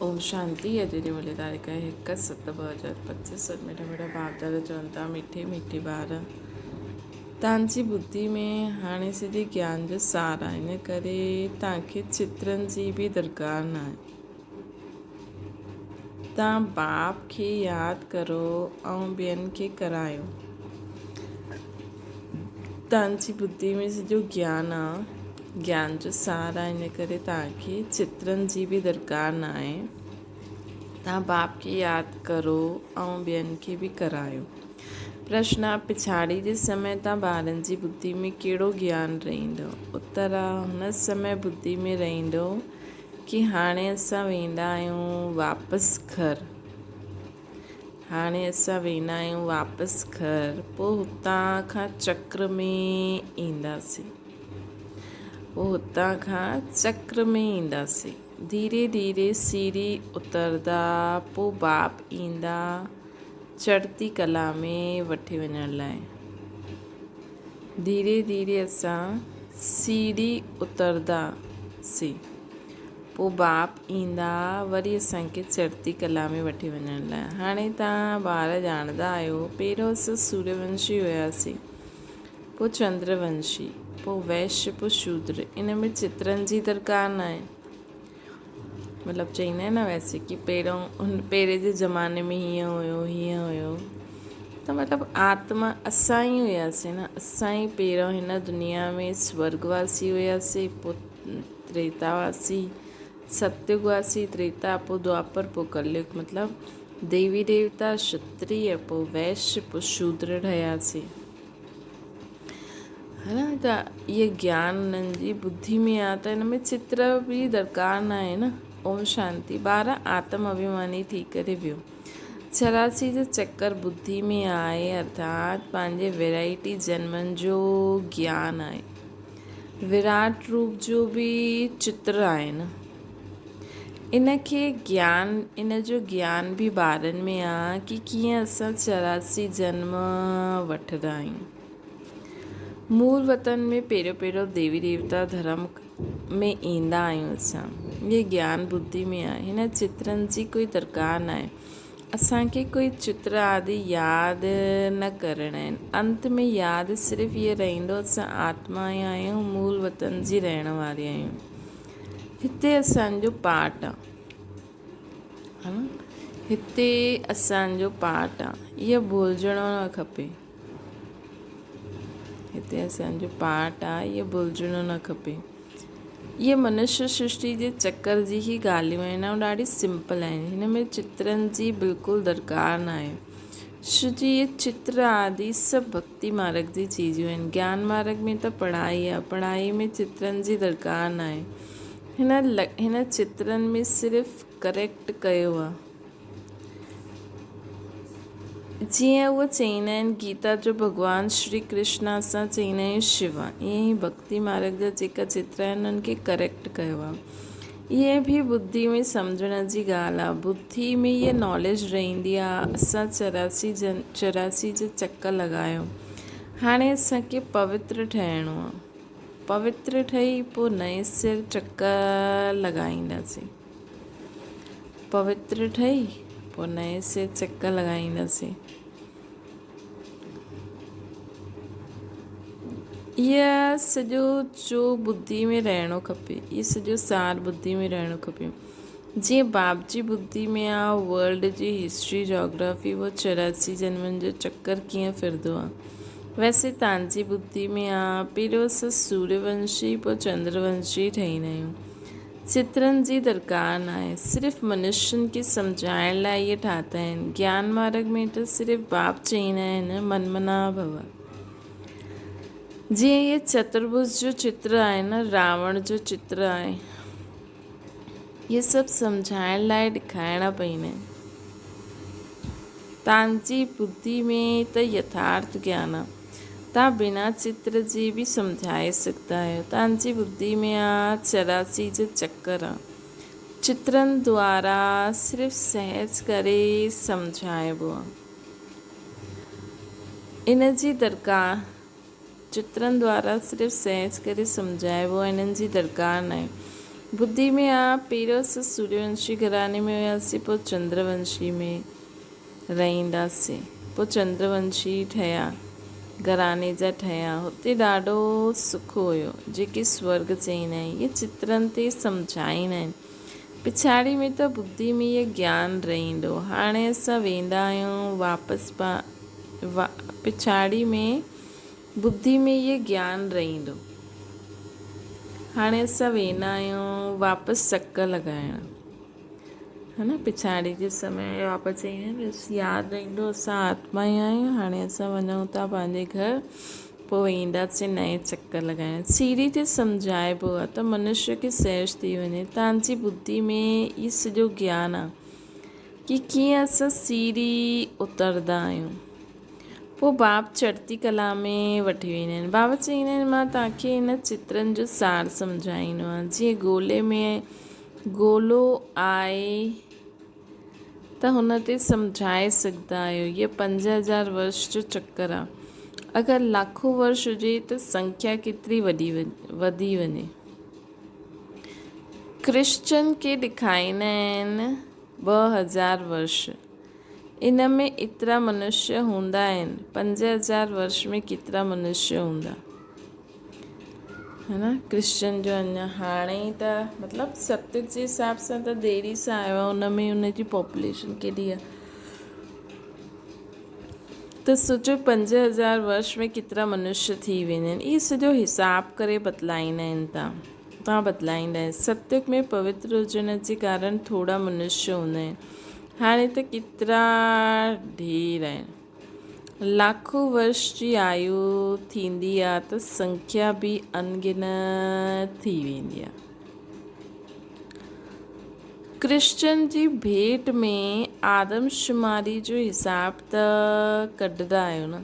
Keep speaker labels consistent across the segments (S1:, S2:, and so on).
S1: اوم شانتي اڄ جي ملي تاريخ آهي هڪ ست 2025 سڏ مٺا مٺا باپ دادا چون ٿا مٺي مٺي ٻار تان جي ٻڌي ۾ هاڻي سڄي گيان جو سار آهي ان ڪري تان کي چترن جي به درڪار نه آهي تان باپ کي ياد ڪرو ۽ ٻين کي ڪرايو تان جي ٻڌي ۾ سڄو گيان آهي گيان جو سار آهي ان ڪري توهان کي چترن جي به درڪار نه آهي. توهان باپ کي ياد ڪرو ۽ ٻين کي به ڪرايو. پرشن آ، پڇاڙي جي سمي توهان ٻارن جي ٻڌي ۾ ڪهڙو گيان رهندو؟ اتر آ، هن سمي ٻڌي ۾ رهندو ڪي هاڻي اسان ويندا آهيون واپس گهر. هاڻي اسان ويندا آهيون واپس گهر، پوء هتان کان چڪر ۾ اينداسين. پوء هتان کان چڪر ۾ اينداسين. ڌيري ڌيري سيڙهي اتردا، پوء باپ ايندا چڙهتي ڪلا ۾ وٺي وڃڻ لاء. ڌيري ڌيري اسان سيڙهي اترداسين. پوء باپ ايندا وري اسان کي چڙهتي ڪلا ۾ وٺي وڃڻ لاء. هاڻي توهان ٻار ڄاڻندا آهيو، پهريون اسان سوريه ونشي هياسين، پوء چندر ونشي، پوء ويش، پوء شودر. ان ۾ چترن جي درڪار ناهي. مطلب چئيندا آهن نه ويسي ڪي پهريون هن پهرين جي زماني ۾ هيئن هيو هيئن هيو ته مطلب آتما اسان ئي هياسين نه، اسان ئي پهريون هن دنيا ۾ سورڳ واسي هياسين، پوء تريتا واسي، ستيگ واسي، تريتا، پوء دوآپر، پوء ڪليگ، مطلب ديوي ديوتا، شتريه، پوء ويش، پوء شودر ٺهياسين. ها نه ته اهي گيان انهن جي ٻڌي ۾ آ ته ان ۾ چتر به درڪار نه آهي نه. اوم شانتي. ٻار آتم اڀيماني ٿي ڪري ويو. 84 جو چڪر ٻڌي ۾ آهي ارٿات پنهنجي ويرائٽي جنمن جو گيان آهي. وراٽ روپ جو به چتر آهي نه. ان کي گيان ان جو گيان به ٻارن ۾ آ ڪي ڪيئن اسان 84 جنم وٺندا آهيون. مول وطن ۾ پهريون پهريون ديوي ديوتا ڌرم ۾ ايندا آهيون اسان. اهي گيان ٻڌي ۾ آهي. هن چترن جي ڪوئي درڪار ناهي. اسان کي ڪوئي چتر آدي ياد نه ڪرڻا آهن. انت ۾ ياد صرف اهي رهندو اسان آتما آهيون، مول وطن جي رهڻ واري آهيون. هتي اسان جو پاٽ آ. ها نه؟ هتي اسان جو پاٽ آ. اهو ڀلجڻو نه کپي. هتي اسان جو پاٽ آ، اهو ڀلجڻو نه کپي. اهي منشيه سرشٽي جي چڪر جي ئي ڳالهيون آهن ۽ ڏاڍي سمپل آهن. هن ۾ چترن جي بلڪل درڪار نه آهي. ڇو جو اهي چتر آدي سڀ ڀڳتي مارگ جي چيزون آهن. گيان مارگ ۾ ته پڙهائي آهي. پڙهائي ۾ چترن جي درڪار نه آهي. هن چترن ۾ صرف ڪريڪٽ ڪيو آهي. جيئن اهي چئيندا آهن گيتا جو ڀڳوان شري ڪرشن اسان چئيندا آهيون شو ائين ئي ڀڳتي مارگ جا جيڪا چتر آهن انهن کي ڪريڪٽ ڪيو آهي اهي به ٻڌي ۾ سمجهڻ جي ڳالهه آهي ٻڌي ۾ اهي ناليج رهندي آهي اسان 84 جن 84 جا چڪر لڳايو هاڻي اسان کي پوتر ٺهڻو آهي پوتر ٺهي پوء نئين سر چڪر لڳائينداسين پوتر ٺهي پوء نئين سر چڪر لڳائينداسين. اهي سڄو جو ٻڌي ۾ رهڻو کپي. اهي سڄو سار ٻڌي ۾ رهڻو کپي. جيئن باپ جي ٻڌي ۾ آ ورلڊ جي هسٽري جاگرافي اهو 84 جنمن جو چڪر ڪيئن ڦرندو آ. ويسي تان جي ٻڌي ۾ آ پهريون اسان سوريه ونشي پوء چندر ونشي ٺهيندا آهيون. چترن جي درڪار ناهي، صرف منشين کي سمجهائڻ لاء اهي ٺاهتا آهن. گيان مارگ ۾ ته صرف باپ چئيندا آهن منمنا ڀو. جيئن اهي چترڀج جو چتر آهي نه راوڻ جو چتر آهي. اهي سڀ سمجهائڻ لاء ڏکائڻا پئيندا آهن. تان جي ٻڌي ۾ ته يٿارٿ گيان آهي. توهان بنا چتر جي به سمجهائي سگهندا آهيو. توهان جي ٻڌي ۾ آ 84 جو چڪر آ. چترن دوارا صرف سهج ڪري سمجهائبو آ. ان جي درڪار چترن دوارا صرف سهج ڪري سمجهائبو آ انهن جي درڪار ناهي. ٻڌي ۾ آ پهريون اسان سوريونشي گهراڻي ۾ هياسين پوء چندرونشي ۾ رهنداسين پوء چندرونشي ٺهيا گهراڻي جا ٺهيا هتي ڏاڍو سک هيو جيڪي سورڳ چئيندا آهن اهي چترن تي سمجهائيندا آهن پڇاڙي ۾ ته ٻڌي ۾ اهي گيان رهندو هاڻي اسان ويندا آهيون واپس پڇاڙي ۾ ٻڌي ۾ اهي گيان رهندو. هاڻي اسان ويندا آهيون واپس چڪر لڳائڻ ها نه پڇاڙي جي سمي ۾ واپس ايندا آهيون بس ياد رهندو اسان آتما ئي آهيون هاڻي اسان وڃون ٿا پنهنجي گهر پوء اينداسين نئين چڪر لڳائڻ سيڙهي تي سمجهائبو آهي ته منشيه کي سهج ٿي وڃي تان جي ٻڌي ۾ ئي سڄو گيان آهي ڪي ڪيئن اسان سيڙهي اتردا آهيون پوء باب چڙهتي ڪلا ۾ وٺي ويندا آهن. بابا چئيندا آهن، مان توهان کي هن چترن جو سار سمجهائيندو آهيان. جيئن گولي ۾ گولو آهي ته هن تي سمجهائي سگهندا آهيو. هيء 5000 ورش جو چڪر آهي. اگر لاکو ورش هجي ته سنکيا ڪيتري وڏي وڌي وڃي. ڪرسچن کي ڏکائيندا آهن 2000 ورش. ان ۾ ايترا منشيه هوندا آهن، 5000 ورش ۾ ڪيترا منشيه هوندا؟ ها نه ڪرسچن جو اڃا هاڻي ئي ته مطلب ستيوگ جي حساب سان ته ديري سان آيو آهي ان ۾ ان جي پاپوليشن ڪيڏي آهي ته سوچو 5000 ورش ۾ ڪيترا منشيه ٿي ويندا آهن اهي سڄو حساب ڪري بتلائيندا آهن تان تان بدلائيندا آهن ستيوگ ۾ پوتر هجڻ جي ڪارڻ ٿورا منشيه هوندا آهن هاڻي ته ڪيترا ڍير آهن. لاکون ورش جي آيو ٿيندي آ ته سنکيا به انگنت ٿي ويندي آ. ڪرسچن جي ڀيٽ ۾ آدمشماري جو حساب ته ڪڍندا آهيو نه.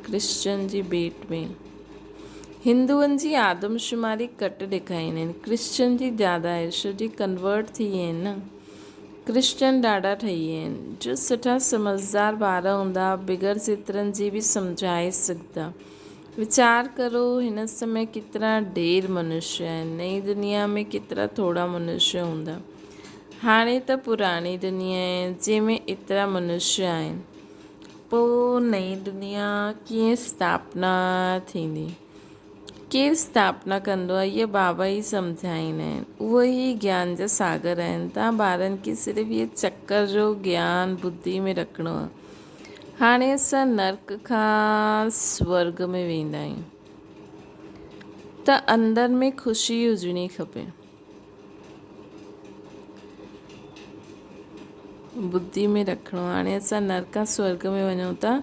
S1: ڪرسچن جي ڀيٽ ۾ هندوئن جي آدمشماري گهٽ ڏيکاريندا آهن ڪرسچن جي زياده آهي ڇو جي ڪنورٽ ٿي ويا آهن نه ڪرسچن ڏاڍا ٺهي ويا آهن جو سٺا سمجهدار ٻار هوندا بغير چترن جي به سمجهائي سگهندا ويچار ڪرو هن سمي ڪيترا ڍير منشيه آهن نئين دنيا ۾ ڪيترا ٿورا منشيه هوندا هاڻي ته پراڻي دنيا آهي جنهن ۾ ايترا منشيه آهن پوء نئين دنيا ڪيئن اسٿاپنا ٿيندي؟ ڪير اسٿاپنا ڪندو آهي؟ اهي بابا ئي سمجهائيندا آهن. اهي ئي گيان جا ساگر آهن. توهان ٻارن کي صرف اهي چڪر جو گيان ٻڌي ۾ رکڻو آهي. هاڻي اسان نرڪ کان سورڳ ۾ ويندا آهيون ته اندر ۾ خوشي هجڻي کپي. ٻڌي ۾ رکڻو هاڻي اسان نرڪ کان سورڳ ۾ وڃون ٿا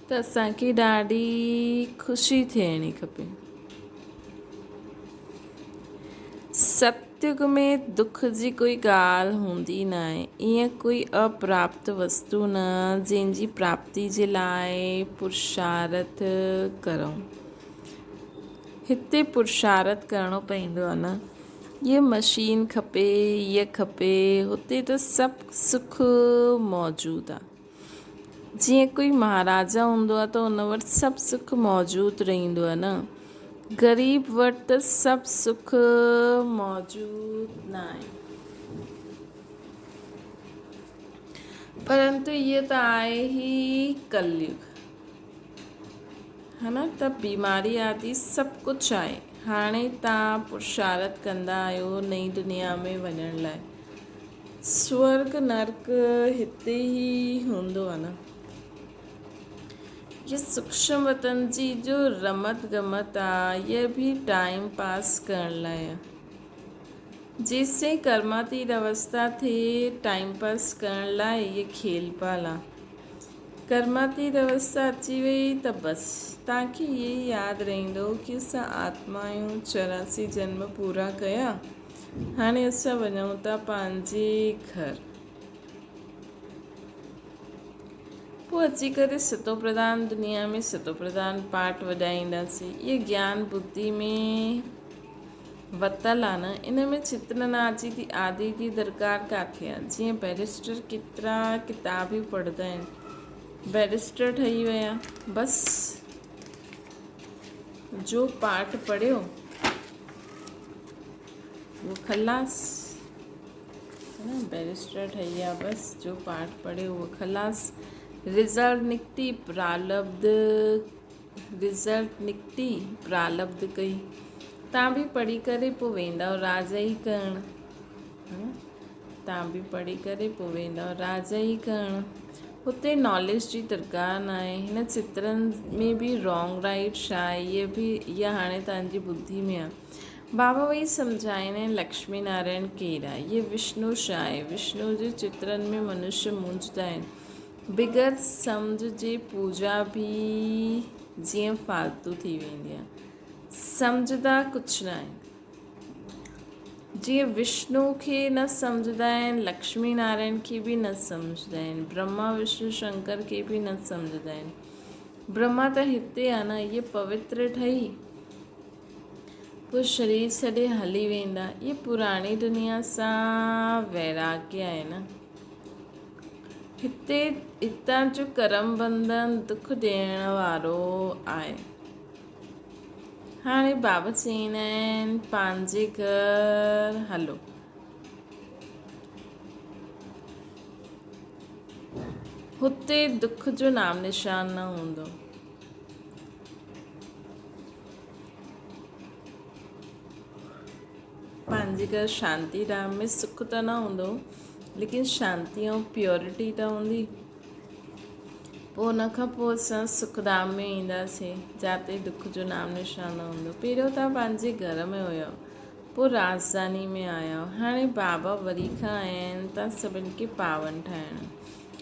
S1: ته اسان کي ڏاڍي خوشي ٿيڻي کپي. ستيگ ۾ دک جي ڪوئي ڳالهه هوندي ناهي. ائين ڪوئي اپراپت وستو نه جنهن جي پراپتي جي لاء پرشارٿ ڪرون. هتي پرشارٿ ڪرڻو پوندو آهي نه. هيء مشين کپي، هيء کپي، هتي ته سڀ سک موجود آهي. جيئن ڪوئي مهاراجا هوندو آهي ته ان وٽ سڀ سک موجود رهندو آهي نه. غريب وٽ ته سڀ سک موجود ناهي. پرنتو هيء ته آهي ئي ڪليگ. ها نه ته بيماري آدي سڀ ڪجهه آهي. هاڻي توهان پرشارٿ ڪندا آهيو نئين دنيا ۾ وڃڻ لاء. سورڳ نرڪ هتي ئي هوندو آهي نه. هي سوڪشم وطن جي جو رمت گمت آ هي به ٽائيم پاس ڪرڻ لاء آ. جيسين ڪرماتيت اوستا ٿئي ٽائيم پاس ڪرڻ لاء هي کيل پال آ. ڪرماتيت اوستا اچي وئي ته بس. توهان کي اهي ئي ياد رهندو ڪي اسان آتما آهيون، 84 جنم پورا ڪيا، هاڻي اسان وڃون ٿا پنهنجي گهر. پوء اچي ڪري ستو پرڌان دنيا ۾ ستو پرڌان پاٺ وڄائينداسين. اهي گيان ٻڌي ۾ وتل آ نه، ان ۾ چتر ناچي ٿي آدي جي درڪار ڪاٿي آ؟ جيئن بئريسٽر ڪيترا ڪتاب ئي پڙهندا آهن، بئريسٽر ٺهي ويا، بس جو پاٺ پڙهيو اهو خلاص نه بئريسٽر ٺهي ويا بس جو پاٺ پڙهيو اهو خلاص رزلٽ نڪتي پرالبڌ رزلٽ نڪتي پرالبڌ ڪئي تان به پڙهي ڪري پوء ويندؤ راڄ ئي ڪرڻ تان به پڙهي ڪري پوء ويندؤ راڄ ئي ڪرڻ هتي ناليج جي درڪار ناهي هن چترن ۾ به رانگ رائيٽ ڇا آهي اهي به اها هاڻي توهان جي ٻڌي ۾ آهي بابا وئي سمجهائين ۽ لڪشمي نارائڻ ڪير آهي؟ هيء وشنو ڇا آهي؟ وشنو جي چترن ۾ منشيه مونجهندا آهن. بغير سمجهه جي پوڄا به جيئن فالتو ٿي ويندي آهي. سمجهندا ڪجهه نه آهن. جيئن وشنو کي نه سمجهندا آهن، لڪشمي نارائڻ کي به نه سمجهندا آهن، برهما وشنو شنڪر کي به نه سمجهندا آهن. برهما ته هتي آهي نه، هيء پوتر ٺهي. پوء شرير ڇڏي هلي ويندا. اهي پراڻي دنيا سان ويراڳي آهن. هتي هتان جو ڪرم بنڌن دک ڏيڻ وارو آهي. هاڻي بابا چئيندا آهن پنهنجي گهر هلو. هتي دک جو نام نشان نه هوندو. پنهنجي گهر شانتي ڌام ۾ سک ته نه هوندو ليڪن شانتي ۽ پيورٽي ته هوندي پوء ان کان پوء اسان سک ڌام ۾ اينداسين جاتي دک جو نام نشان نه هوندو پهريون توهان پنهنجي گهر ۾ هيو پوء راڄڌاني ۾ آيا هاڻي بابا وري کان آيا آهن توهان سڀن کي پاون ٺاهڻ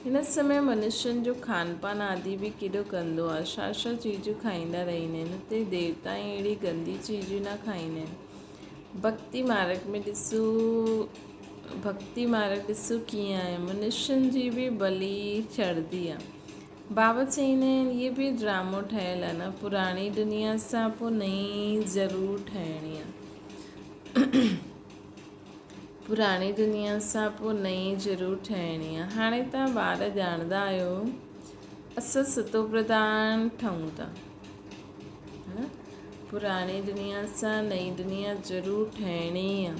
S1: هن سمي منشين جو کان پان آدي به ڪيڏو گندو آ، ڇا ڇا چيزون کائيندا رهندا آهن، هتي دير تائين اهڙي گندي چيزون نه کائيندا آهن. ڀڳتي مارگ ۾ ڏسو ڀڳتي مارگ ڏسو ڪيئن آهي، منشين جي به بلي چڙهندي آ. بابا چئيندا آهن اهي به ڊرامو ٺهيل آ نه، پراڻي دنيا سان پوء نئين ضرور ٺهڻي آ. پراڻي دنيا سان پوء نئين ضرور ٺهڻي آ. هاڻي توهان ٻار ڄاڻندا آهيو اسان ستوپرڌان ٺهون ٿا. ها پراڻي دنيا سان نئين دنيا ضرور ٺهڻي آ.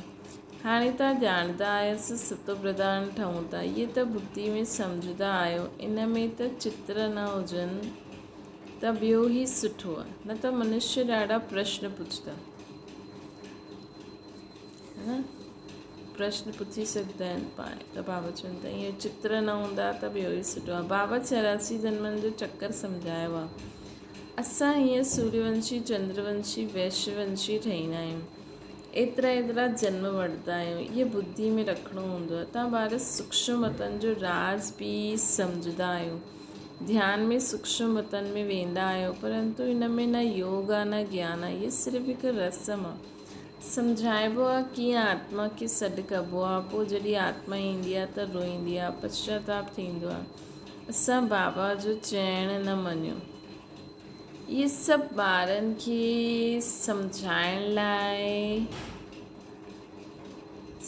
S1: هاڻي توهان ڄاڻندا آهيو اسان ستوپرڌان ٺهون ٿا. اهي ته ٻڌي ۾ سمجهندا آهيو. ان ۾ ته چتر نه هجن ته ٻيو ئي سٺو آ. نه ته منشيه ڏاڍا پرشن پڇندا. پرشن پڇي سگهندا آهن پاڻ ته بابا چون ٿا ائين چتر نه هوندا ته ٻيو ئي سٺو آهي بابا 84 جنمن جو چڪر سمجهايو آهي اسان هيئن سوريونشي چندرونشي ويشيونشي ٺهيندا آهيون ايترا ايترا جنم وٺندا آهيون اهي ٻڌي ۾ رکڻو هوندو آهي تان ٻار سوکشم وطن جو راز به سمجهندا آهيو ڌيان ۾ سوکشم وطن ۾ ويندا آهيو پرنتو ان ۾ نه يوگ آهي نه گيان آهي اهي صرف هڪ رسم آهي سمجهائبو آ ڪيئن آتما کي سڏ ڪبو آ پوء جڏهن آتما ايندي آ ته روئيندي آ پشچاتاپ ٿيندو آ اسان بابا جو چئڻ نه مڃيو اهي سڀ ٻارن کي سمجهائڻ لاء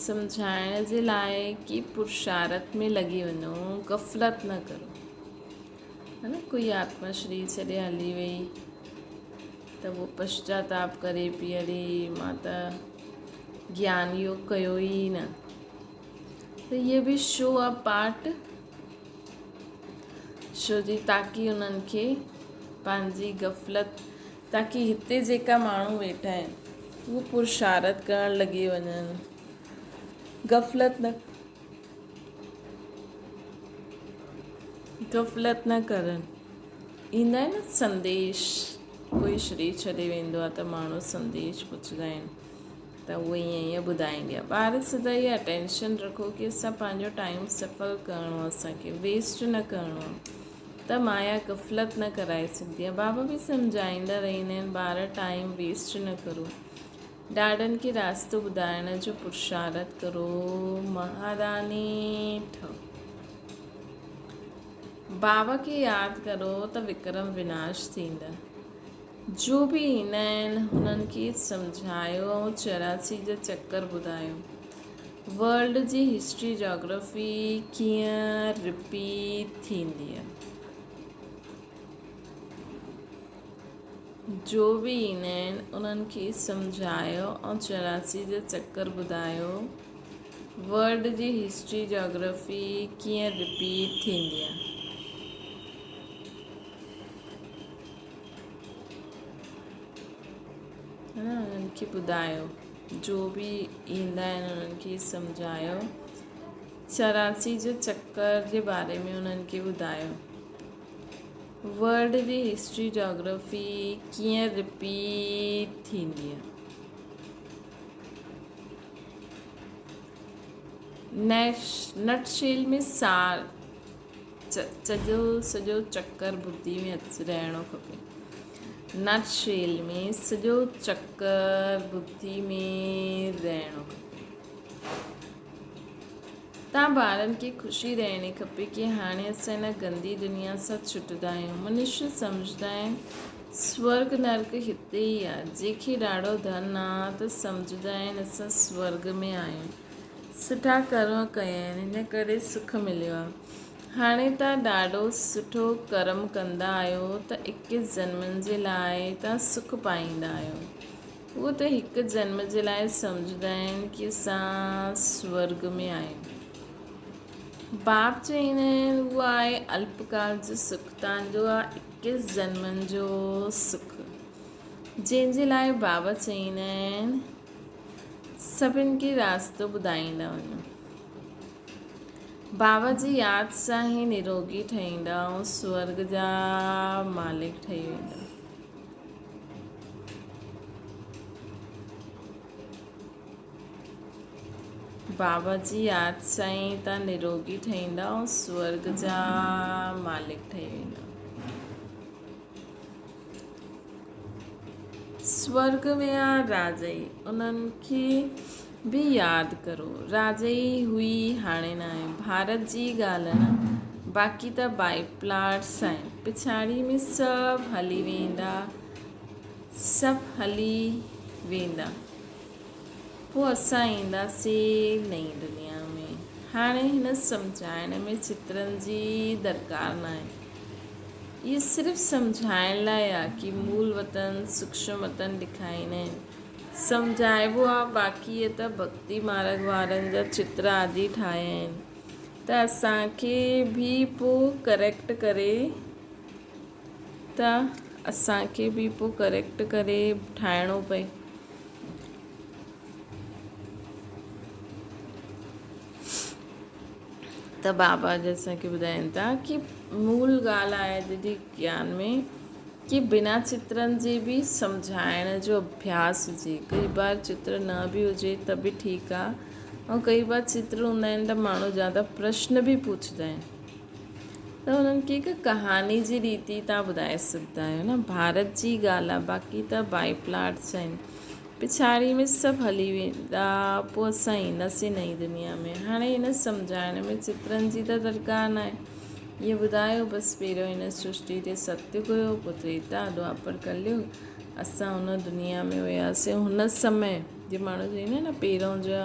S1: سمجهائڻ جي لاء ڪي پرشارت ۾ لڳي وڃو غفلت نه ڪرو ها نه ڪوئي آتما شرير ڇڏي هلي وئي ته هوء پشچاتاپ ڪري پئي، اڙي مان ته گيان يوگ ڪيو ئي نه. ته هيء به شو آ پارٽ شو جي تاڪي انهن کي پنهنجي غفلت تاڪي هتي جيڪا ماڻهو ويٺا آهن هو پرشارت ڪرڻ لڳي وڃن غفلت نه غفلت نه ڪرن. ايندا آهن نه سنديش ڪوئي شرير ڇڏي ويندو آهي ته ماڻهو سنديش پڇندا آهن ته اهو ائين ائين ٻڌائيندي آهي ٻار سدا اها اٽينشن رکو ڪي اسان پنهنجو ٽائيم سڦل ڪرڻو آهي اسانکي ويسٽ نه ڪرڻو آهي ته مايا غفلت نه ڪرائي سگهندي آهي بابا به سمجهائيندا رهندا آهن ٻار ٽائيم ويسٽ نه ڪرو ڏاڏن کي راستو ٻڌائڻ جو پرشارت ڪرو مهاراني ٺهو بابا کي ياد ڪرو ته وڪرم وناش ٿيندا. جو به ايندا آهن هنن کي سمجهايو ۽ 84 جا چڪر ٻڌايو. ورلڊ جي هسٽري جاگرافي ڪيئن رپيٽ ٿيندي آهي. جو به ايندا آهن انهن کي سمجهايو ۽ 84 جا چڪر ٻڌايو. ورلڊ جي هسٽري جاگرافي ڪيئن رپيٽ ٿيندي آهي. انهن کي ٻڌايو جو به ايندا آهن انهن کي سمجهايو. 84 جي چڪر جي باري ۾ انهن کي ٻڌايو. ورلڊ جي هسٽري جاگرافي ڪيئن رپيٽ ٿيندي آهي. نٽ شيل ۾ سار سڄو سڄو چڪر ٻڌي ۾ اچ رهڻو کپي. نٽ شيل ۾ سڄو چڪر ٻڌي ۾ رهڻو کپي. تان ٻارن کي خوشي رهڻي کپي ڪي هاڻي اسان هن گندي دنيا سان ڇٽدا آهيون. منشي سمجهدا آهن سورڳ نرڪ هتي ئي آ. جنهن کي ڏاڍو ڌن آ ته سمجهدا آهن اسان سورڳ ۾ آهيون. سٺا ڪرم ڪيا آهن ان ڪري سک مليو آ. هاڻي تان ڏاڍو سٺو ڪرم ڪندا آهيو ته اڪيس جنمن جي لاء تان سک پائيندا آهيو. هو ته هڪ جنم جي لاء سمجهندا آهن ڪي اسان سورڳ ۾ آهيون. باپ چئيندا آهن اهو آهي الپڪال جو سک، تان جو آهي اڪيس جنمن جو سک. جنهن جي لاء بابا چئيندا آهن سڀن کي راستو ٻڌائيندا وڃو. بابا جي ياد سان ئي نروڳي ٺهيندا ۽ سورڳ جا مالڪ ٺهي ويندا. بابا جي ياد سان ئي تان نروڳي ٺهيندا ۽ سورڳ جا مالڪ ٺهي ويندا. سورڳ ۾ آ راجئي انهن کي به ياد ڪرو. راجئي هئي هاڻي ناهي. ڀارت جي ڳالهه نه باقي ته بائي پلاٽس آهن. پڇاڙي ۾ سڀ هلي ويندا. سڀ هلي ويندا. پوء اسان اينداسين نئين دنيا ۾. هاڻي هن سمجهائڻ ۾ چترن جي درڪار ناهي. اهي صرف سمجهائڻ لاء آ ڪي مول وطن، سوڪشم وطن ڏيکاريندا آهن. سمجهائبو آ باقي اهي ته ڀڳتي مارڳ وارن جا چتر آدي ٺاهيا آهن ته اسان کي به پو ڪريڪٽ ڪري ته اسان کي به پو ڪريڪٽ ڪري ٺاهڻو پئي. ته بابا جي اسان کي ٻڌائين ٿا ڪي مول ڳالهه آهي ديدي گيان ۾ ڪي بنا چترن جي به سمجهائڻ جو اڀياس هجي ڪئي بار چتر نه به هجي ته به ٺيڪ آ ۽ ڪئي بار چتر هوندا آهن ته ماڻهو زياده پرشن به پڇدا آهن ته انهن کي هڪ ڪهاڻي جي ريتي تان ٻڌائي سگهندا آهيو نه ڀارت جي ڳالهه آ باقي ته بائي پلاٽس آهن پڇاڙي ۾ سڀ هلي ويندا، پوء اسان اينداسين نئين دنيا ۾. هاڻي هن سمجهائڻ ۾ چترن جي ته درڪار ناهي. اهو ٻڌايو بس پهريون هن سرشٽي تي ستيگ هيو، پوء تريتا، دوآپر، ڪليگ، اسان ان دنيا ۾ هياسين. هن سمي جي ماڻهو چوندا آهن نه پهريون جا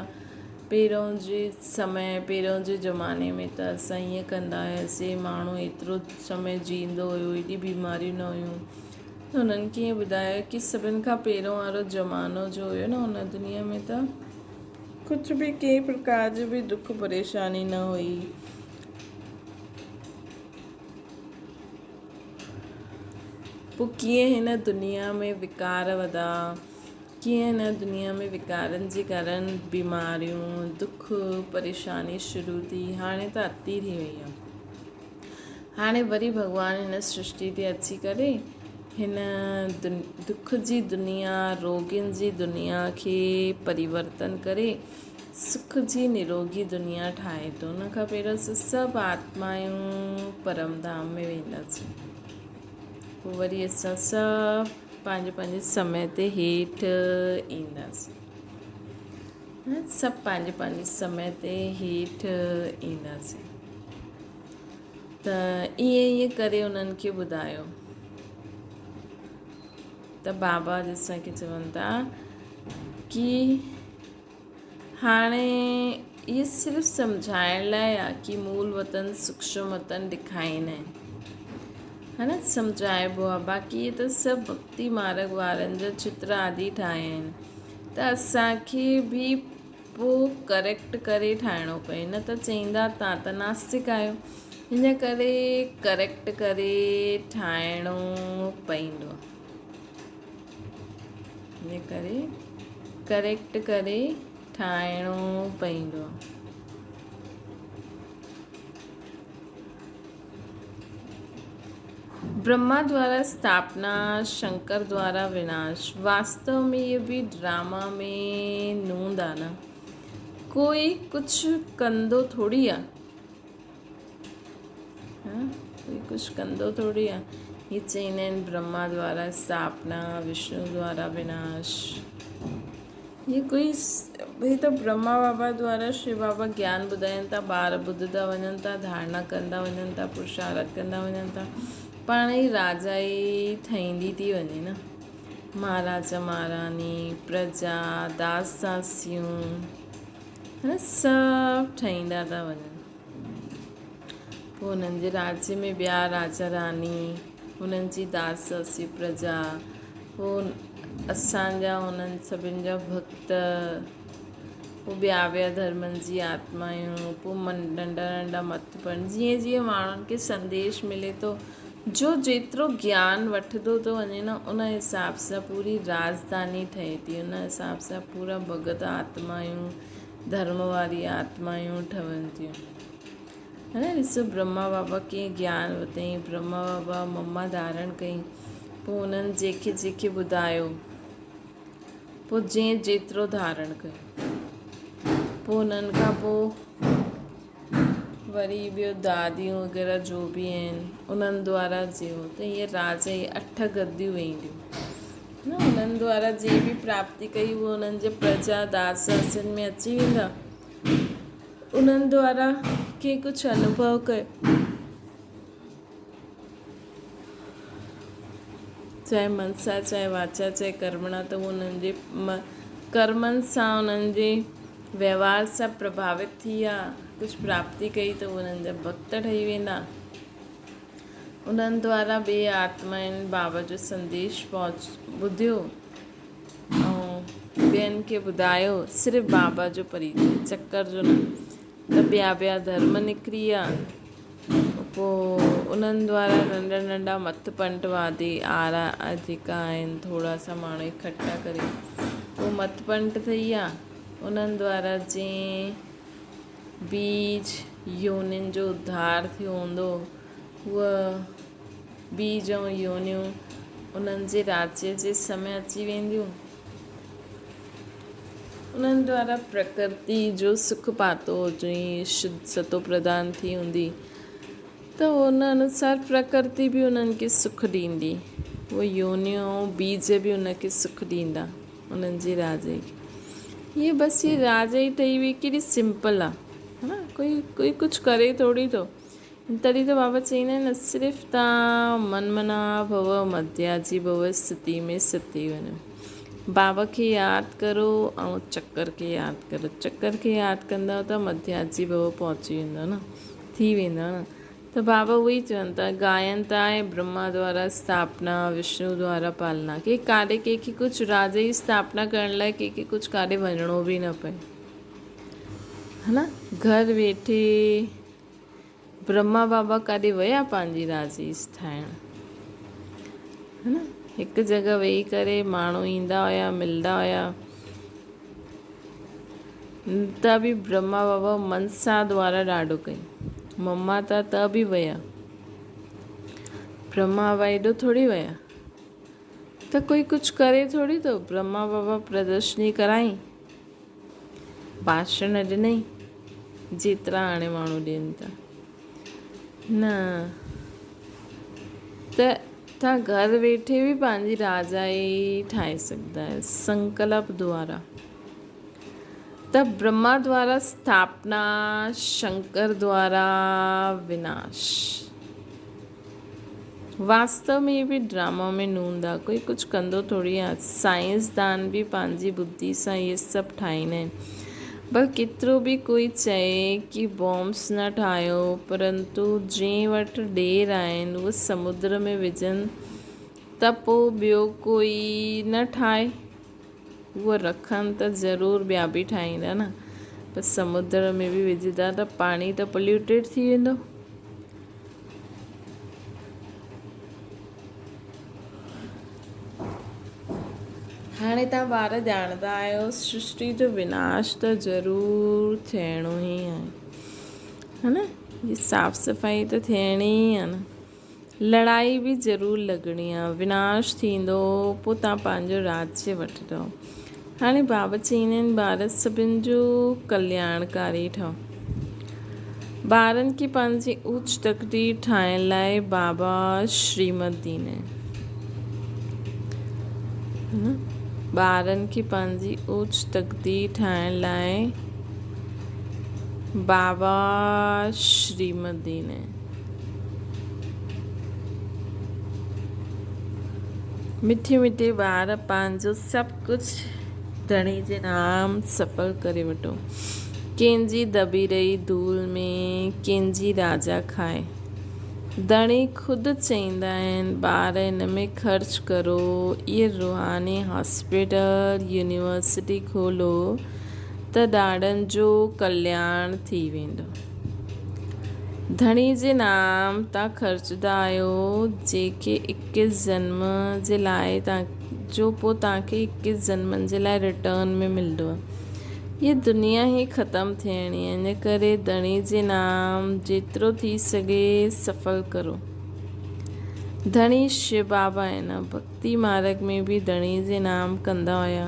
S1: پهريون جي سمي پهريون جي زماني ۾ ته اسان ائين ڪندا هياسين، ماڻهو ايترو سمي جيئندو هيو، ايڏي بيماريون نه هيون. هنن کي ائين ٻڌايو ڪي سڀن کان پهريون وارو زمانو جو هيو نه ان دنيا ۾ ته ڪجهه به ڪنهن پرڪار جو به دک پريشاني نه هئي. پوء ڪيئن هن دنيا ۾ وڪار وڌا، ڪيئن هن دنيا ۾ وڪارن جي ڪارڻ بيماريون، دک پريشاني شروع ٿي، هاڻي ته اتي ٿي وئي آهي. هاڻي وري ڀڳوان هن سرشٽي تي اچي ڪري هن دک جي دنيا، روڳين جي دنيا کي پريورتن ڪري سک جي نروڳي دنيا ٺاهي ٿو. ان کان پهريون اسان سڀ آتمائون پرم ڌام ۾ وينداسين. پوء وري اسان سڀ پنهنجي پنهنجي سمي تي هيٺ اينداسين. سڀ پنهنجي پنهنجي سمي تي هيٺ اينداسين. ته ائين ائين ڪري انهن کي ٻڌايو ته بابا اسان کي چون ٿا ڪي هاڻي اهي صرف سمجهائڻ لاء آ ڪي مول وطن سوڪشم وطن ڏکائيندا آهن. ها نه سمجهائبو آهي باقي اهي ته سڀ ڀڳتي مارگ وارن جا چتر آدي ٺاهيا آهن ته اسان کي به پوء ڪريڪٽ ڪري ٺاهڻو پئي نه ته چئيندا تان ته ناستڪ آهيو ان ڪري ڪريڪٽ ڪري ٺاهڻو پئيندو ان ڪري ڪريڪٽ ڪري ٺاهڻو پئيندو. برهما دوارا اسٿاپنا، شنڪر دوارا وناش. واستو ۾ اهي به ڊراما ۾ نوند آ نه. ڪوئي ڪجهه ڪندو ٿوري آ. ها ڪوئي ڪجهه ڪندو ٿوري آ. هي چئيندا آهن برهما دوارا اسٿاپنا، وشنو دوارا وناش. هي ڪوئي هي ته برهما بابا دوارا شو بابا گيان ٻڌائين ٿا ٻار ٻڌندا وڃن ٿا ڌارڻا ڪندا وڃن ٿا پرشارت ڪندا وڃن ٿا پاڻ ئي راجا ئي ٺهيندي ٿي وڃي نه مهاراجا مهاراني پرجا داس داسيون هن سڀ ٺهيندا ٿا وڃن پوء انهن جي راجيه ۾ ٻيا راجا راني، انهن جي داس داسي پرجا، پوء اسان جا انهن سڀن جا ڀڳت، پوء ٻيا ٻيا ڌرمن جي آتمايون، پوء ننڍا ننڍا مت پڻ، جيئن جيئن ماڻهن کي سنديش ملي ٿو، جو جيترو گيان وٺندو ٿو وڃي نه ان حساب سان پوري راڄڌاني ٺهي ٿي، ان حساب سان پورا ڀڳت آتمايون، ڌرم واري آتمايون ٺهن ٿيون. ها نه ڏسو برهما بابا ڪيئن گيان ورتائين، برهما بابا مما ڌارڻ ڪئي، پوء انهن جيکي جيکي ٻڌايو، پوء جنهن جيترو ڌارڻ ڪيو، پوء انهن کان پوء وري ٻيو داديون وغيره جو به آهن انهن دوارا جيو ته هيء راج جي اٺ گديون وينديون نه انهن دوارا جي به پراپتي ڪئي اهو انهن جي پرجا داس داسين ۾ اچي ويندا انهن دوارا ڪنهن ڪجهه انوڀو ڪيو چاهي منسا چاهي واچا چاهي ڪرمڻا ته هو انهن جي ڪرمن سان انهن جي وهنوار سان پرڀاوت ٿي ويا ڪجهه پراپتي ڪئي ته هو انهن جا ڀڳت ٺهي ويندا انهن دوارا ٻي آتمائن بابا جو سنديش پهچ ٻڌيو ۽ ٻين کي ٻڌايو صرف بابا جو پريچي چڪر جو نه ته ٻيا ٻيا ڌرم نڪري ويا پوء انهن دوارا ننڍا ننڍا مت پنٽ وادي آرا جيڪا آهن ٿورا سا ماڻهو اڪٺا ڪري پوء مت پنٽ ٿي ويا انهن دوارا جنهن بيج يونين جو اڌار ٿيو هوندو هوء بيج ۽ يونيون انهن جي راجيه جي سمي اچي وينديون. انهن دوارا پرڪرتي جو سک پاتو جئين شڌ ستو پرڌان ٿي هوندي ته ان انوسار پرڪرتي به انهن کي سک ڏيندي. اهي يونيون ۽ بيج به ان کي سک ڏيندا انهن جي راجئي کي. هيء بس هيء راجئي ٺهي وئي ڪيڏي سمپل آ ها نه ڪوئي ڪوئي ڪجهه ڪري ٿوري ٿو. تڏهن ته بابا چئيندا آهن نه صرف تان من منا ڀو مڌياجي ڀو استٿي ۾ ستي وڃو. بابا کي ياد ڪرو ۽ چڪر کي ياد ڪرو. چڪر کي ياد ڪندؤ ته مڌياجي ڀو پهچي ويندؤ نه ٿي ويندؤ نه. ته بابا اهو ئي چون ٿا گائن ٿا ۽ برهما دوارا اسٿاپنا وشنو دوارا پالنا ڪي ڪاڏي ڪنهن کي ڪجهه راجا جي اسٿاپنا ڪرڻ لاء ڪنهن کي ڪجهه ڪاڏي وڃڻو به نه پئي ها نه گهر ويٺي برهما بابا ڪاڏي ويا پنهنجي راجيش ٺاهڻ ها نه هڪ جڳهه ويهي ڪري ماڻهو ايندا هيا ملدا هيا ته به برهما بابا منسا دوارا ڏاڍو ڪئي مما ته ته به ويا برهما بابا ايڏو ٿوري ويا ته ڪوئي ڪجهه ڪري ٿوري ٿو برهما بابا پردرشني ڪرائي ڀاشڻ ڏنئي جيترا هاڻي ماڻهو ڏين ٿا نه ته تان گهر ويٺي به پنهنجي راجائي ٺاهي سگهندا آهيو سنڪلپ دوارا ته برهما دوارا اسٿاپنا شنڪر دوارا وناش واستو ۾ هي به ڊراما ۾ نوند آ ڪوئي ڪجهه ڪندو ٿوري آ سائنسدان به پنهنجي ٻڌي سان اهي سڀ ٺاهيندا آهن. ڀل ڪيترو به ڪوئي چئي ڪي بومس نه ٺاهيو پرنتو جنهن وٽ ڏير آهن اهي سمنڊ ۾ وجهن ته پو ٻيو ڪوئي نه ٺاهي. اهي رکن ته ضرور ٻيا به ٺاهيندا نه پر سمنڊ ۾ به وجهندا ته پاڻي ته پوليوٽيڊ ٿي ويندو. هاڻي توهان ٻار ڄاڻندا آهيو سرشٽي جو وناش ته ضرور ٿيڻو ئي آهي ها نه هي صاف صفائي ته ٿيڻي ئي آهي نه لڙائي به ضرور لڳڻي آهي وناش ٿيندو پوء توهان پنهنجو راجيه وٺندؤ هاڻي بابا چئيندا آهن ٻار سڀن جو ڪلياڻڪاري ٺهو ٻارن کي پنهنجي اوچ تقدير ٺاهڻ لاء بابا شريمت ڏيندا آهن. ٻارن کي پنهنجي اوچ تقدير ٺاهڻ لاء بابا شريمت ڏيندا آهن. مٺي مٺي ٻار پنهنجو سڀ ڪجهه ڌڻي جي نام سڦل ڪري وٺو. ڪنهن جي دٻي رهي ڌول ۾، ڪنهن جي راجا کائي. ڌڻي خود چئيندا آهن، ٻار هن ۾ خرچ ڪرو، اهي روحاني هاسپيٽل، يونيورسٽي کولو ته ڏاڏن جو ڪلياڻ ٿي ويندو. ڌڻي جي نام تان خرچدا آهيو، جيڪي اڪيس جنم جي لاء جو پوء توهان کي اڪيس جنمن جي لاء ريٽرن ۾ ملندو. هيء دنيا ئي ختم ٿيڻي آهي، ان ڪري ڌڻي جي نام جيترو ٿي سگهي سڦل ڪرو. ڌڻي شو بابا آهن، ڀڳتي مارڳ ۾ به ڌڻي جي نام ڪندا هيا.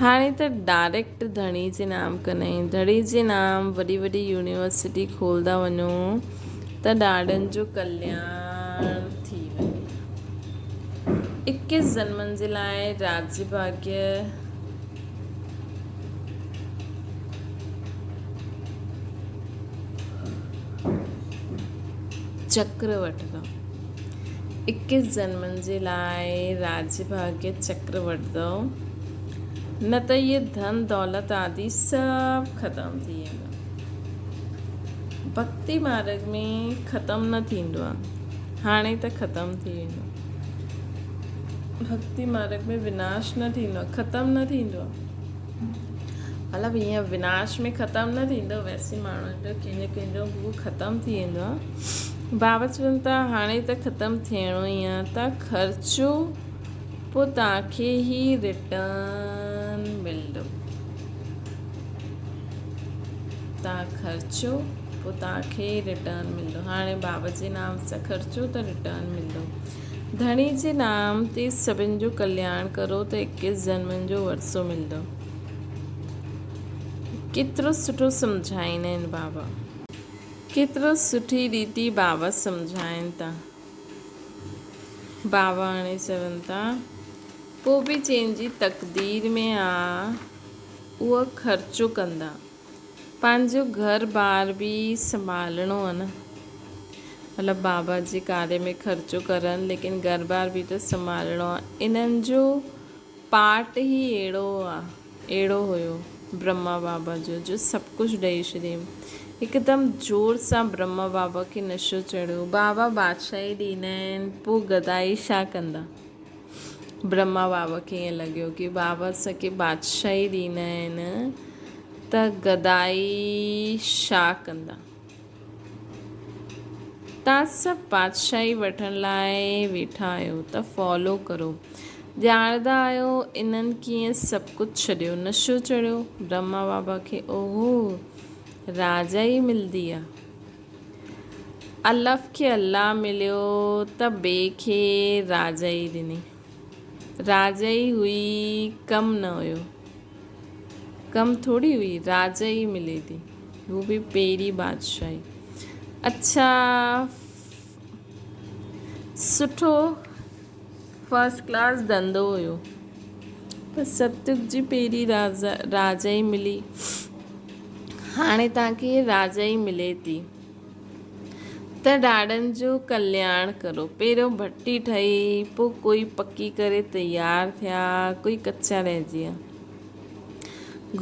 S1: هاڻي ته ڊائريڪٽ ڌڻي جي نام ڪندا آهن. ڌڻي جي نام وڏي وڏي يونيورسٽي کولدا وڃو ته ڏاڏن جو ڪلياڻ ٿي وڃي. اڪيس جنمن جي لاء راجيه ڀاگيه چڪر وٺندو. اڪيس جنمن جي لاء راجيه ڀاگيه چڪر وٺندؤ نه ته اهي ڌن دولت آدي سڀ ختم ٿي ويندو. ڀڳتي مارڳ ۾ ختم نه ٿيندو آهي، هاڻي ته ختم ٿي ويندو. ڀڳتي مارڳ ۾ وناش نه ٿيندو آهي، ختم نه ٿيندو آهي. مطلب ائين وناش ۾ ختم نه ٿيندو، ويسي ماڻهن جو ڪنهن جو ڪنهن جو هو ختم ٿي ويندو آهي. بابا چون ٿا هاڻي ته ختم ٿيڻو ئي آهي ته خرچو پوء توهان کي ئي ريٽرن ملندو. توهان خرچو پوء توهان کي ئي ريٽرن ملندو. هاڻي بابا جي نام سان خرچو ته ريٽرن ملندو. ڌڻي جي نام تي سڀن جو ڪلياڻ ڪرو ته اڪيس جنمن جو ورثو ملندو. ڪيترو سٺو سمجهائيندا آهن بابا. ڪيترو سٺي ريتي بابا سمجهائين ٿا. بابا هاڻي چون ٿا پوء به جنهن جي تقدير ۾ آ اهو خرچو ڪندا. پنهنجو گهر بار به سنڀالڻو آ نه. مطلب بابا جي ڪاري ۾ خرچو ڪرن ليڪن گهر بار به ته سنڀالڻو آ. انهن جو پارٽ ئي اهڙو آ، اهڙو هيو برهما بابا جو، جو سڀ ڪجهه ڏئي ڇڏيم. هڪدم زور سان برهما بابا کي نشو چڙهيو. بابا بادشاهي ڏيندا آهن، پوء گدائي ڇا ڪندا؟ برهما بابا کي ائين لڳيو ڪي بابا اسان کي بادشاهي ڏيندا آهن ته گدائي ڇا ڪندا؟ توهان سڀ بادشاهي وٺڻ لاء ويٺا آهيو ته فالو ڪرو. ڄاڻندا آهيو انهن ڪيئن سڀ ڪجهه ڇڏيو. نشو چڙهيو برهما بابا کي اوهو راجا ئي ملدي آ. الف کي الله مليو ته بي کي راجا ئي ڏني. راجا ئي هئي ڪم نه هيو. ڪم ٿوري هئي راجا ئي ملي ٿي. هو به پهرين بادشاهي. اڇا سٺو فرسٽ ڪلاس ڌنڌو هيو. پر ستيگ جي پهرين راجا ئي ملي. هاڻي توهان کي راجا ئي ملي ٿي. ته ڏاڏن جو ڪلياڻ ڪرو. پهريون ڀٽي ٺهي، پوء ڪوئي پڪي ڪري تيار ٿيا، ڪوئي ڪچا رهجي ويا.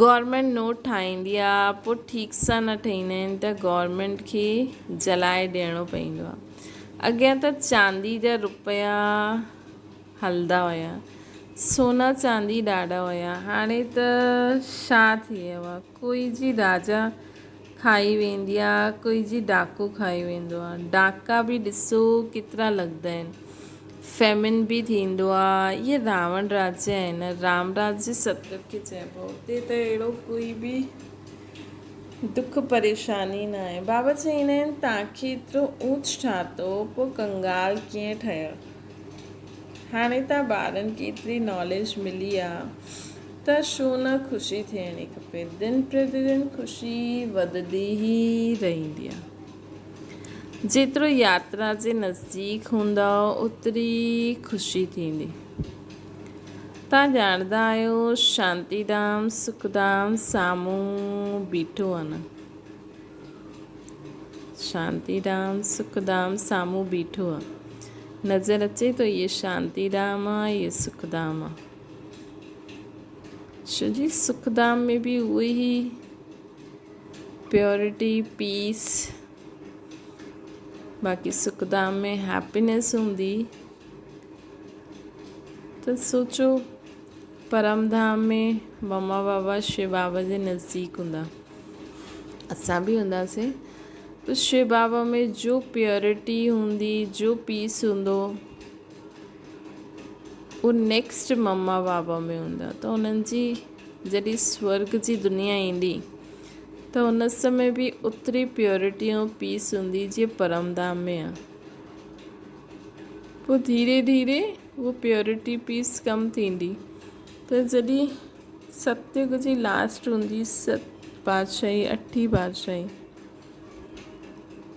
S1: گورنمينٽ نوٽ ٺاهيندي آ، پوء ٺيڪ سان نه ٺهيندا آهن ته گورنمينٽ کي جلائي ڏيڻو پوندو آ. اڳيان ته چاندي جا روپيا هلندا هيا. سونا چاندي ڏاڍا هيا. هاڻي ته ڇا ٿي ويو آ. ڪوئي جي راجا کائي ويندي آ، ڪوئي جي ڊاڪو کائي ويندو آ. ڊاڪا به ڏسو ڪيترا لڳندا آهن. فيمن به ٿيندو آ. اهي راوڻ راجيه آهن. رام راجيه ستيوگ کي چئبو آ. اتي ته اهڙو ڪوئي به دک پريشاني نه آهي. بابا چئيندا آهن توهان کي ايترو اونچ ٺاتو پوء ڪنگال ڪيئن ٺهيو. هاڻي ته ٻارن کي ايتري ناليج ملي آ ته ڇو نه خوشي ٿيڻي کپي. دن پرتي دن خوشي وڌندي ئي رهندي آ. جيترو ياترا جي نزديڪ هوندؤ اوتري خوشي ٿيندي. توهان ڄاڻندا آهيو شانتي ڌام سک ڌام سامهون بيٺو آ نه. شانتي ڌام سک ڌام سامهون بيٺو آ. نظر اچي ٿو اهي شانتي ڌام آ اهي سک ڌام آ. ڇو جي سک ڌام ۾ به اهو ئي پيورٽي پيس باقي سک ڌام ۾ هيپينيس هوندي ته سوچو پرم ڌام ۾ مما بابا شو بابا جي نزديڪ هوندا اسان به هونداسين ته شو بابا ۾ جو پيورٽي هوندي جو پيس هوندو اهو نيڪسٽ مما بابا ۾ هوندا ته انهن جي جڏهن سورگ جي دنيا ايندي ته ان سمي به اوتري پيورٽي ۽ پيس هوندي جيئن پرم ڌام ۾ آهي پوء ڌيري ڌيري اهو پيورٽي پيس ڪم ٿيندي ته جڏهن ستيگ جي لاسٽ هوندي ست بادشاهي اٺين بادشاهي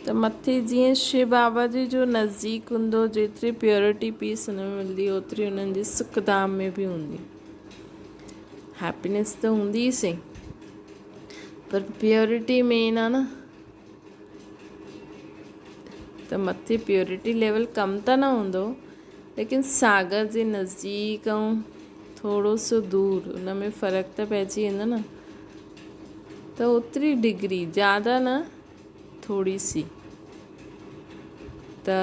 S1: ته مٿي جيئن شو بابا جي جو نزديڪ هوندو جيتري پيورٽي پيس هن ۾ ملندي اوتري انهن جي سک ڌام ۾ به هوندي هيپينيس ته هوندي ئي سهي پر پيورٽي مين آ نه ته مٿي پيورٽي ليول ڪم ته نه هوندو ليڪن ساگر جي نزديڪ ۽ ٿورو سو دور ان ۾ فرق ته پئجي ويندو نه ته اوتري ڊگري زياده نه ٿوري سي ته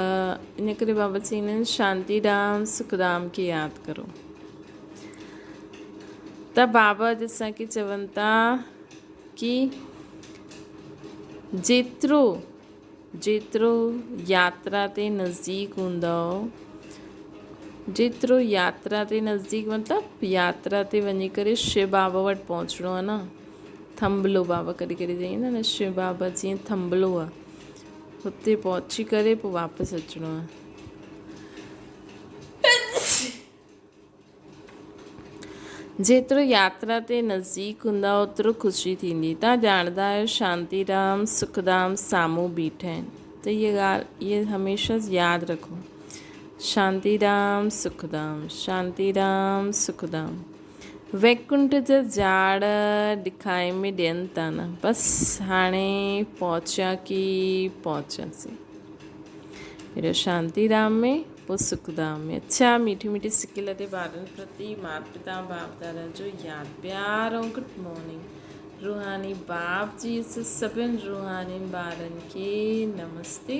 S1: ان ڪري بابا چئيندا آهن شانتي ڌام سک ڌام کي ياد ڪرو ته بابا اڄ اسان کي چون ٿا ڪي جيترو جيترو ياترا تي نزديڪ هوندؤ جيترو ياترا تي نزديڪ مطلب ياترا تي وڃي ڪري شو بابا وٽ پهچڻو آهي نه ٿنڀلو بابا ڪڏهن ڪڏهن چئي نه شو بابا جيئن ٿنڀلو آهي هتي پهچي ڪري پوء واپس اچڻو آهي. جيترو ياترا تي نزديڪ هوندا اوترو خوشي ٿيندي. توهان ڄاڻندا آهيو شانتي ڌام سک ڌام سامهون بيٺا آهن ته هيء ڳالهه هيء هميشه ياد رکو شانتي ڌام سک ڌام شانتي ڌام سک ڌام ويڪنٺ جا جاڙ ڏکائي ۾ ڏين ٿا نه بس هاڻي پهچيا ڪي پهچياسين اهڙو شانتي ڌام ۾ پوء سک ڌام ۾. اڇا ميٺي ميٺي سڪي لڌي ٻارن پرتي مات پتا باپ دادا جو ياد پيار ۽ گڊ مارننگ روحاني باپ جي سڀن روحانين ٻارن کي نمستي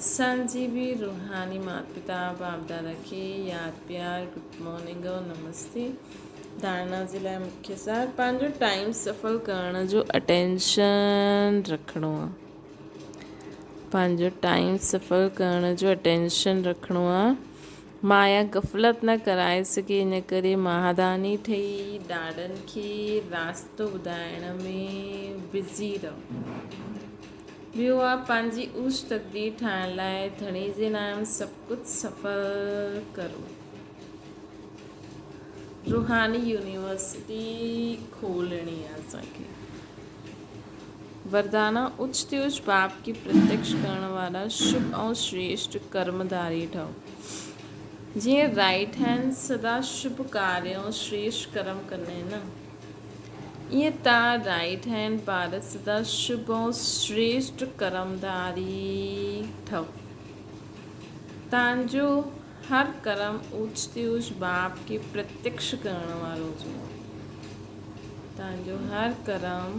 S1: اسان جي به روحاني مات پتا باپ دادا کي ياد پيار گڊ مارننگ ۽ نمستي ڌارڻا جي لاء مکيه سار پنهنجو ٽائيم سڦل ڪرڻ جو اٽينشن رکڻو آ. پنهنجو ٽائيم سڦل ڪرڻ جو اٽينشن رکڻو آ. مايا غفلت نه ڪرائي سگهي ان ڪري مهاداني ٺهي ڏاڏن کي راستو ٻڌائڻ ۾ بزي رهو. ٻيو آ پنهنجي اوچ تقدير ٺاهڻ لاء ڌڻي جي نام سڀ ڪجهه سڦل ڪرو. روحاني يونيورسٽي کولڻي آ اسان کي. وردانا، اچ تي اچ باپ کي پرتيڪش ڪرڻ وارا شڀ ۽ شريشٽ ڪرمڌاري ٺهو. جيئن رائيٽ هينڊ سدا شڀ ڪاريه ۽ شريشٽ ڪرم ڪندا آهن نه. ائين تان رائيٽ هينڊ پارس دا شڀ ۽ شريشٽ ڪرمڌاري ٺهو. تان جو هر ڪرم اوچ تي اوچ باپ کي پرتيڪش ڪرڻ وارو هجي. تان جو هر ڪرم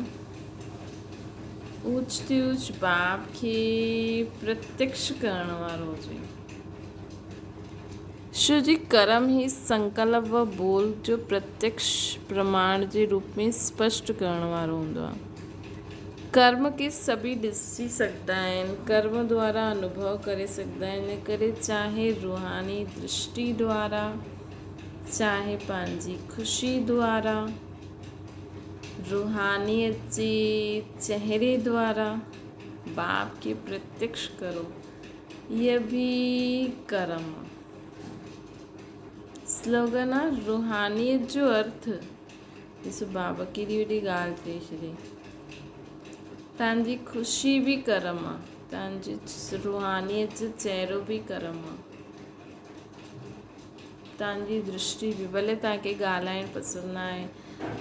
S1: اوچ تي اوچ باپ کي پرتيڪش ڪرڻ وارو هجي. شو جي ڪرم هي سنڪلپ و ٻول جو پرتيڪش پرماڻ جي روپ ۾ اسپشٽ ڪرڻ وارو هوندو آهي. ڪرم کي سڀئي ڏسي سگهندا آهن، ڪرم دوارا انوڀو ڪري سگهندا آهن، ان ڪري چاهي روحاني درشٽي دوارا، چاهي پنهنجي خوشي دوارا، روحانيت جي چهري دوارا باپ کي پرتيڪش ڪرو. هيء به ڪرم. سلوگن آ روحانيت جو ارٿ. ڏسو بابا ڪيڏي وڏي ڳالهه چئي ڇڏي. تان جي خوشي به ڪرم آ. تان جي روحانيت جو چهرو به ڪرم آ. تان جي درشٽي به ڀلي تان کي ڳالهائڻ پسند نه آهي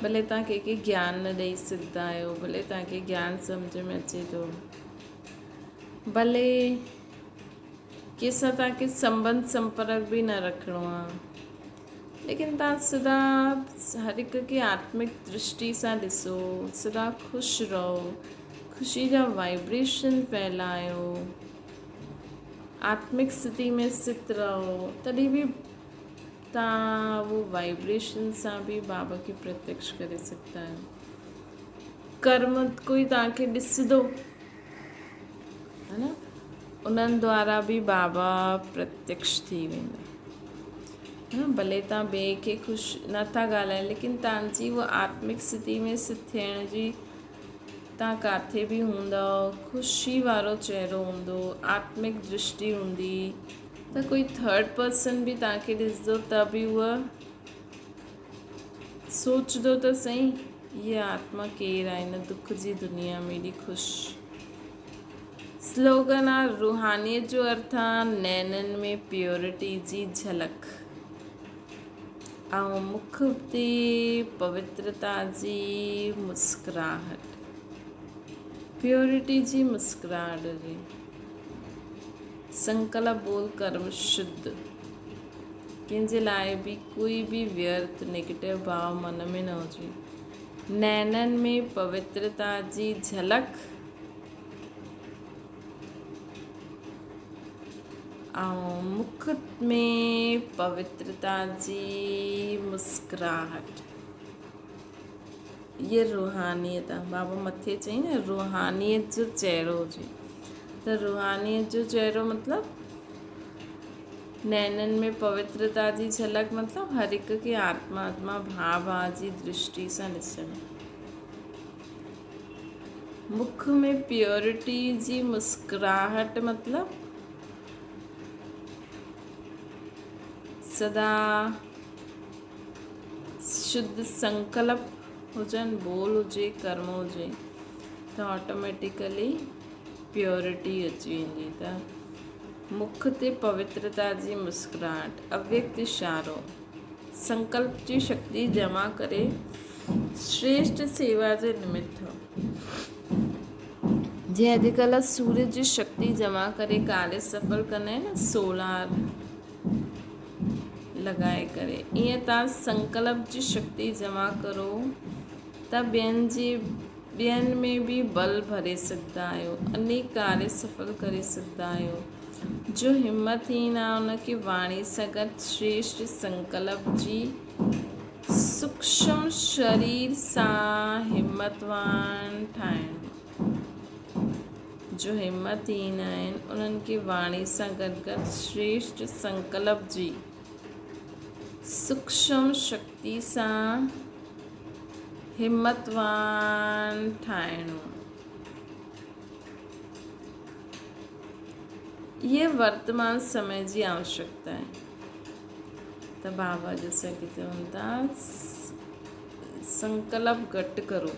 S1: ڀلي تان ڪنهن کي گيان نه ڏئي سگهندا آهيو ڀلي تان کي گيان سمجهه ۾ اچي ٿو. ڀلي ڪنهن سان توهان کي سنٻنڌ سمپرڪ به نه رکڻو آ ليڪن توهان سدا هر هڪ کي آتمڪ درشٽي سان ڏسو سدا خوش رهو خوشي جا وائبريشن ڦهلايو آتمڪ اسٿتي ۾ اسٿت رهو تڏهن به توهان اهو وائبريشن سان به بابا کي پرتيڪش ڪري سگهندا آهيو ڪرم ڪوئي توهان کي ڏسندو ها نه انهن دوارا به بابا پرتيڪش ٿي ويندا ها ڀلي توهان ٻئي کي خوش نٿا ڳالهايو ليڪن توهان جي اها آتمڪ اسٿتي ۾ اسٿت ٿيڻ جي توهان ڪاٿي به هوندؤ خوشي وارو چهرو هوندو آتمڪ درشٽي هوندي ته ڪوئي ٿرڊ پرسن به توهان کي ڏسندو ته به اها سوچندو ته سهي هيء آتما ڪير آهي هن دک جي دنيا ۾ ايڏي خوش. سلوگن آ روحانيت جو ارٿ آ نينن ۾ پيورٽي جي جهلڪ ۽ مک تي پوترتا جي مسڪراهٽ. پيورٽي جي مسڪراهٽ هجي. سنڪلپ ٻول ڪرم شڌ. ڪنهن جي لاء به ڪوئي به ويرٿ، نيگيٽو، ڀاء من ۾ نه هجي. نينن ۾ پوترتا جي جهلڪ ۽ مک ۾ پوترتا جي مسڪراهٽ. هيء روحانيت آهي. بابا مٿي چئي نه روحانيت جو چهرو هجي ته روحانيت جو چهرو مطلب نينن ۾ پوترتا جي جهلڪ مطلب هر هڪ کي آتما آتما ڀاء ڀاء جي درشٽي سان ڏسڻ. مک ۾ پيورٽي جي مسڪراهٽ مطلب سدا شڌ سنڪلپ هجن، ٻول هجي، ڪرم هجي ته آٽوميٽيڪلي پيورٽي اچي ويندي ته مک تي پوترتا جي مسڪراهٽ، اويڪت اشارو، سنڪلپ جي شڪتي جمع ڪري شريشٽ سيوا جي نمت ٿيو. جيئن اڄڪلهه سورج جي شڪتي جمع ڪري ڪاريه سڦل ڪندا آهن نه سولار لڳائي ڪري ائين تان سنڪلپ جي شڪتي جمع ڪرو ته ٻين جي ٻين ۾ به ٻل ڀري سگهندا آهيو، انيڪ ڪاريه سڦل ڪري سگهندا آهيو. جو همت هين آهي ان کي واڻي سان گڏ شريشٽ سنڪلپ جي سوڪشم شرير سان همتوان ٺاهڻ. جو همت هين آهن انهن کي واڻي سان گڏ گڏ شريشٽ سنڪلپ جي سوڪشم شڪتي سان همتوان ٺاهڻو. اهي ورتمان سمي جي آوشڪتا آهي ته بابا جيسا ڪي چون ٿا سنڪلپ گهٽ ڪرو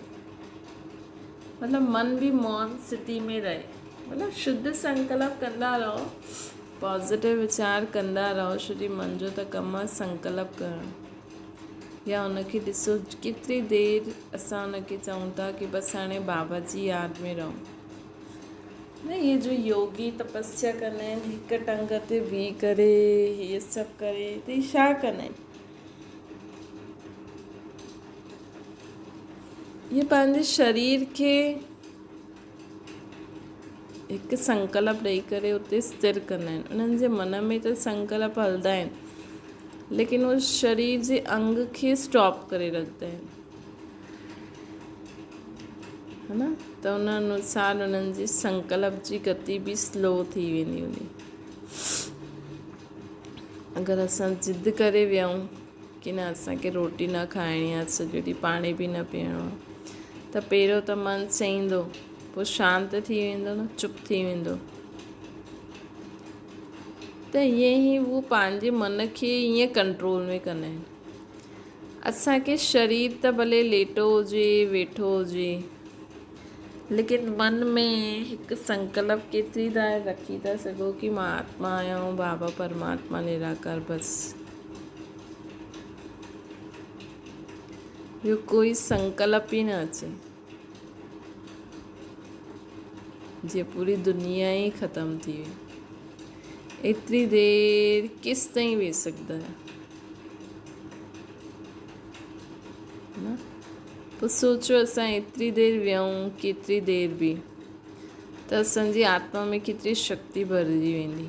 S1: مطلب من به مون اسٿتي ۾ رهي مطلب شڌ سنڪلپ ڪندا رهو پازيٽو ويچار ڪندا رهو ڇو جي من جو ته ڪم آهي سنڪلپ ڪرڻ. يا ان کي ڏسو ڪيتري دير اسان ان کي چئون ٿا ڪي بس هاڻي بابا جي ياد ۾ رهون نه اهي جو يوگي تپسيا ڪندا آهن هڪ ٽنگ تي بيهي ڪري هي سڀ ڪري ته هي ڇا ڪندا آهن اهي پنهنجي شرير کي هڪ سنڪلپ ڏئي ڪري اتي اسٿر ڪندا آهن انهن جي من ۾ ته سنڪلپ هلندا آهن ليڪن هو شرير جي انگ کي اسٽاپ ڪري رکندا آهن ها نه ته ان انوسار انهن جي سنڪلپ جي گتي به سلو ٿي ويندي هوندي. اگر اسان ضد ڪري ويهون ڪي نه اسانکي روٽي نه کائڻي آهي سڄو ڏينهن پاڻي به نه پيئڻو آهي ته پهريون ته من چئيندو پوء شانت ٿي ويندو نه چپ ٿي ويندو ته ائين ئي هو پنهنجي من کي ائين ڪنٽرول ۾ ڪندا آهن اسانکي شرير ته ڀلي ليٽو هجي ويٺو هجي ليڪن من ۾ هڪ سنڪلپ ڪيتري دير رکي ٿا سگهو ڪي مان آتما آهيان ۽ بابا پرماتما نراڪار بس ٻيو ڪوئي سنڪلپ ئي نه اچي جيئن پوري دنيا ئي ختم ٿي وئي ايتري دير ڪيس تائين ويهي سگهندا آهيو نه پوء سوچيو اسان ايتري دير ويهون ڪيتري دير به ته اسان جي آتما ۾ ڪيتري شڪتي ڀرجي ويندي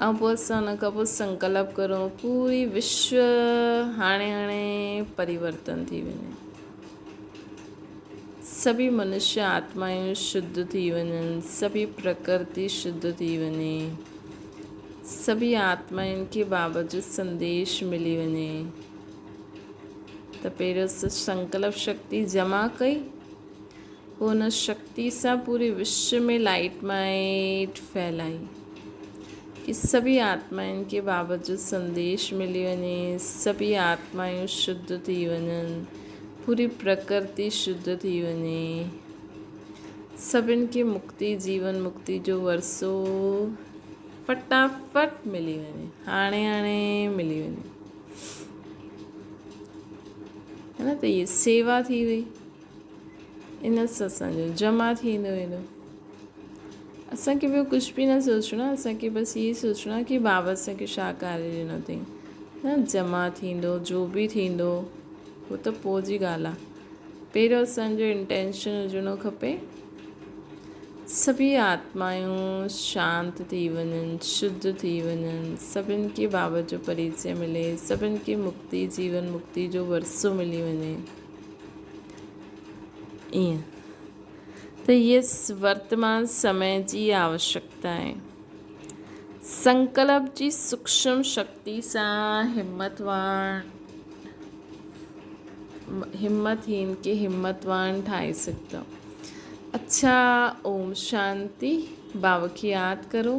S1: ۽ پوء اسان ان کان پوء سنڪلپ ڪرون پوري وشو هاڻي هاڻي پريورتن ٿي وڃي سڀئي منشي آتمائون شڌ ٿي وڃن سڀئي پرڪرتي شڌ ٿي وڃي سڀئي آتمائن کي بابا جو سنديش ملي وڃي ته پهريون سنڪلپ شڪتي جمع ڪئي، پوء ان شڪتي سان پوري وشو ۾ لائيٽ مائيٽ ڦهلائي ڪي سڀئي آتمائن کي بابت جو سنديش ملي وڃي، سڀئي آتمائون شڌ ٿي وڃن، پوري پرڪرتي شڌ ٿي وڃي، سڀن کي مڪتي جيون مڪتي جو ورثو فٽافٽ ملي وڃي، هاڻي هاڻي ملي وڃي. ها نه ته هي سيوا ٿي وئي ان سان اسانجو جمع ٿيندو ويندو اسانکي ٻيو ڪجهه به نه سوچڻو آهي اسانکي بس هي سوچڻو آهي ڪي بابا اسانکي ڇا ڪاري ڏنو اٿئي نه جمع ٿيندو جو به ٿيندو هو ته پوء جي ڳالهه آهي پهريون اسانجو انٽينشن هجڻو کپي سڀيئي آتمائون شانت ٿي وڃن، شڌ ٿي وڃن، سڀن کي بابا جو پريچي ملي، سڀن کي مڪتي، جيون مڪتي جو ورثو ملي وڃي. ائين ته هيء ورتمان سمي جي آوشڪتا آهي. سنڪلپ جي سوڪشم شڪتي سان همتوان همتهين کي همتوان ٺاهي سگهندؤ. اڇا اوم شانتي بابا کي ياد ڪرو.